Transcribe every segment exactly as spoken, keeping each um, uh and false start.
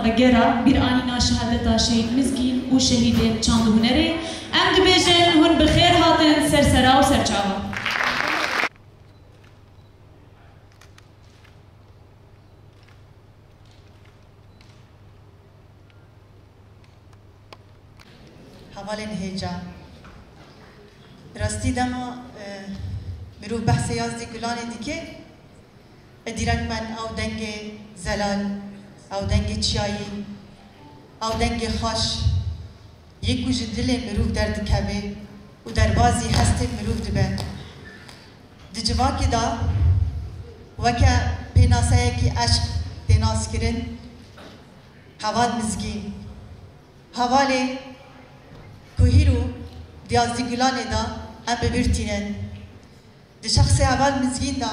Begera bîranîna şehadeta Şehîd Mizgîn û şehîdên çand û hunerê, em dibêjin hûn bi xêr hatin ser sera û ser çava. Hevalên hêja. Rastî dema, e, mirov behsê Yazdî Gulanê dike, e, dîrek me ew dengê zelal, ew dengê çiyayî, ew dengê xweş, yê ku ji dilê mirov derdikeve û derbazî hestê mirov dibe. Di civakê de weke pênaseyekî eşq tê naskirin, Heval Mizgîn. Hevalê ku hîro di Yazdî Gulanê de em bi bîr tînin. Di şexsê Heval Mizgîn de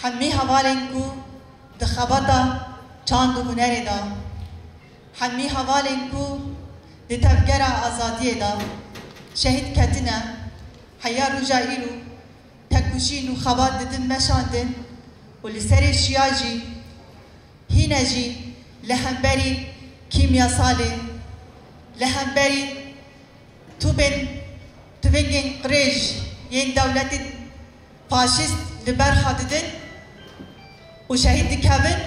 hemî hevalên ku di xebata çand û hunerê de, hemî hevalên ku di tevgera azadiyê de şehîd ketine, heya roja îro tekoşîn û xebat didin meşandin û li serê şiya jî hîne jî li hemberî kîmyasalê, li hemberî tûbên, tûvingên qirêj yên dewletên faşîst li ber xwe didin û şehîd dikevin,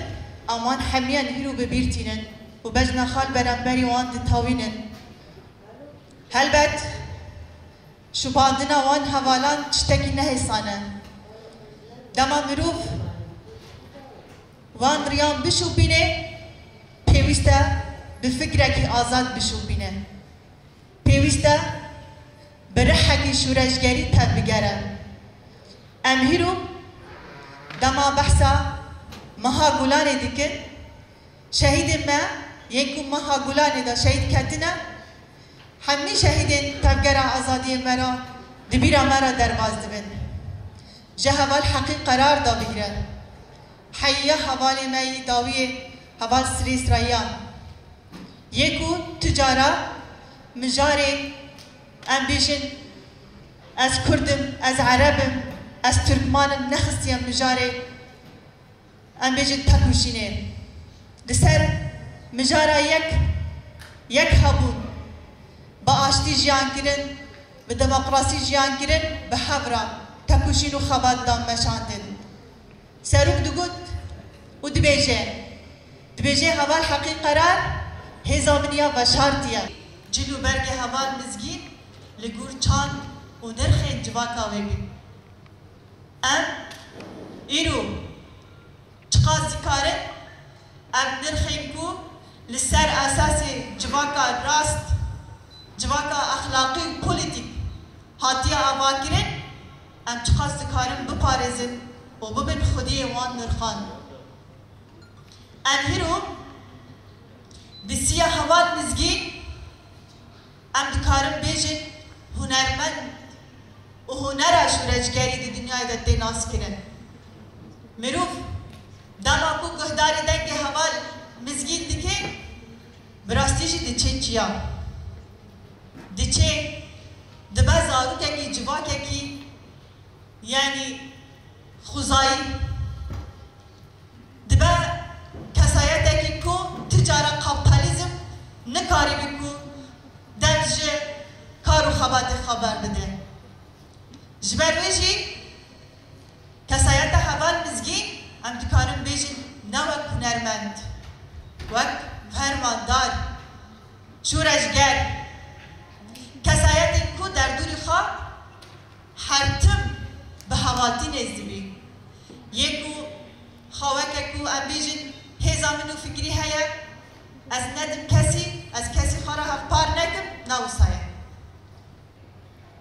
em wan hemiyan hîro bi bîr tînin û bejna xwe li beramberî wan ditewînin. Helbet, şopandina wan hevalan tiştekî nehêsan e. Dema mirov wan riyan bişopîne, pêwîst e bi fikrekî azad bişopîne. Pêwîst e bi rihekî şoreşgerî tevbigere. Em hîro dema behsa Meha Gulanê dikin, şehîdên me yên ku Meha Gulanê de şehîd ketine, hemî şehîdên Tevgera Azadiyê me re di bîra me re derbas dibin. Ji heval Heqî Qerar de bigire, heya hevalê me yî dawiyê heval Sirê Siraya, yê ku tu cara mijarê, em bêjin, ez Kurd im, ez Ereb im, ez Tirkman im, nexistiye mijarê, em bêjin, tekoşînê. Li ser mijara yek, yek hebûn, bi aştî jiyan kirin, bi demokrasî jiyan kirin, bi hev re tekoşîn û xebat dan meşandin. Serok digot û dibêje, dibêje, Heval Heqî Qerar hêza min ya veşartî ye. Cil û bergê Heval Mizgîn li gor çand û nirxên civaka wê bin. Em îro çiqas dikarin ev nirxên ku li ser esasê civaka rast, civaka exlaqî û polîtîk hatiye avakirin, em çiqas dikarin biparêzin û bibin xwediyê wan nirxan? Em hîro di siya Heval Mizgîn em dikarin bêjin hunermend û hunera şûreşgerî di dinyayê de tê naskirin. Mirov dema ku guhdarî dengê Heval Mizgîn dike, bi rastî jî diçe çiya. Diçe, dibe zarokekî, civakekî, yanî xwezayî. Dibe kesayetekî ku ti cara kapîtalîzm nikarîbî ku dest ji kar û xebatê xwe berbide. Ji ber wê jî kesayeta Heval Mizgîn, em dikarin bêjin, ne wek hunermend, wek fermandar, şoreşger, kesayetên ku derdorê xwe her tim bi hevaltî nêz dibî. Yê ku xwe weke ku em bêjin hêza min û fikrî heye, ez nedim kesî, ez kesî xwe re hevpar nekim, ne wisa ye.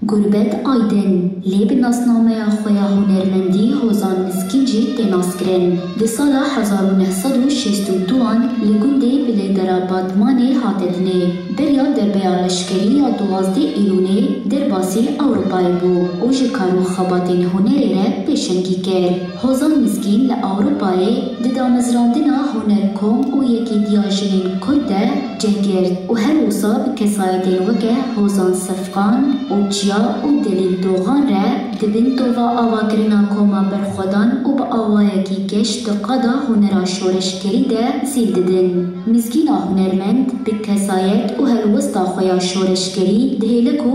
Gurbet Aydin, lê bi nasnameya xwe ya hunermendî Hozan Mizgîn jî tê naskirin. Di sala hezar û neh sed û şêst û duan li gundê Bilêdera Batmanê hate dinê. Beriya derbeya leşkerî ya duwazdeh Îlûnê derbasî Ewropayê bû û ji kar û xebatên hunerê re pêşengî kir. Hozan Mizgîn li Ewropayê di damezrandina Hunerkom û Yekîtiya Jinên Kurd de cih girt û her wisa bi kesayetên weke Hozan Sefqan û Çiya û Delîl Doxan re di bin tova avakirina Koma Berxwedan û bi awayekî geş di qada hunera şoreşgerî de zîl didin. Mizgîna hunermend bi kezayet û helwesta xwe ya şoreşgerî dihêle ku